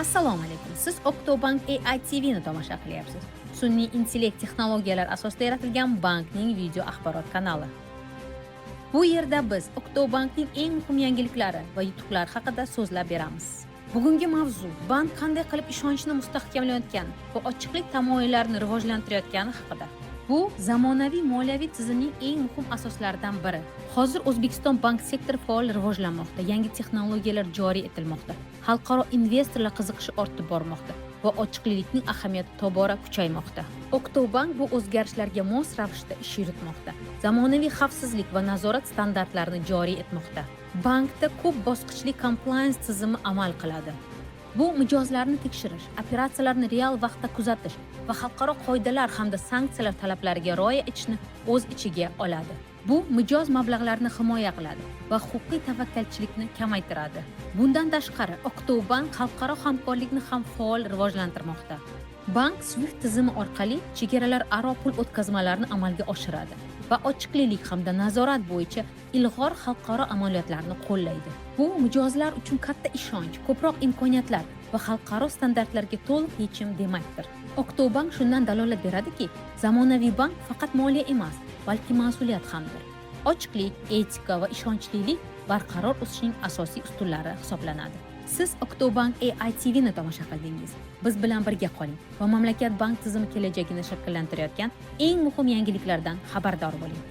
Assalomu alaykum. Siz Octobank AI TVni tomosha qilyapsiz. Sun'iy intellekt texnologiyalari asosida yaratilgan bankning video axborot kanali. Bu yerda biz Octobankning eng muhim yangiliklari va yutuqlari haqida so'zlab beramiz. Bugungi mavzu bank qanday qilib ishonchni mustahkamlayotgani va ochiqlik tamoyillarini rivojlantirayotgani haqida. Bu zamonaviy moliyaviy tizimning eng muhim asoslaridan biri. Hozir O'zbekiston bank sektori faol rivojlanmoqda, yangi texnologiyalar joriy etilmoqda, xalqaro investorlar qiziqishi ortib bormoqda va ochiqlikning ahamiyati tobora kuchaymoqda. Octobank bu o'zgarishlarga mos ravishda ish yuritmoqda. Zamonaviy xavfsizlik va nazorat standartlarini joriy etmoqda. Bankda ko'p bosqichli compliance tizimi amal qiladi. Bu mijozlarni tekshirish, operatsiyalarni real vaqtda kuzatish va xalqaro qoidalar hamda sanksiyalar talablariga rioya etishni o'z ichiga oladi. Bu mijoz mablag'larini himoya qiladi va huquqiy tavakkalchilikni kamaytiradi. Bundan tashqari, Octobank xalqaro hamkorlikni ham faol rivojlantirmoqda. Bank SWIFT tizimi orqali chegaralararo pul o'tkazmalarini amalga oshiradi va ochiqlik hamda nazorat bo'yicha ilg'or xalqaro amaliyotlarni qo'llaydi. Bu mijozlar uchun katta ishonch, ko'proq imkoniyatlar va xalqaro standartlarga to'liq yechim demakdir. Octobank shundan dalolat beradiki, zamonaviy bank faqat moliya emas, balki mas'uliyat hamdir. Ochiqlik, etika va ishonchlilik barqaror o'sishning asosiy ustunlari hisoblanadi. Siz Octobank AI TVni tomosha qildingiz. Biz bilan birga qoling va mamlakat bank tizimi kelajagini shakllantirayotgan eng muhim yangiliklardan xabardor bo'ling.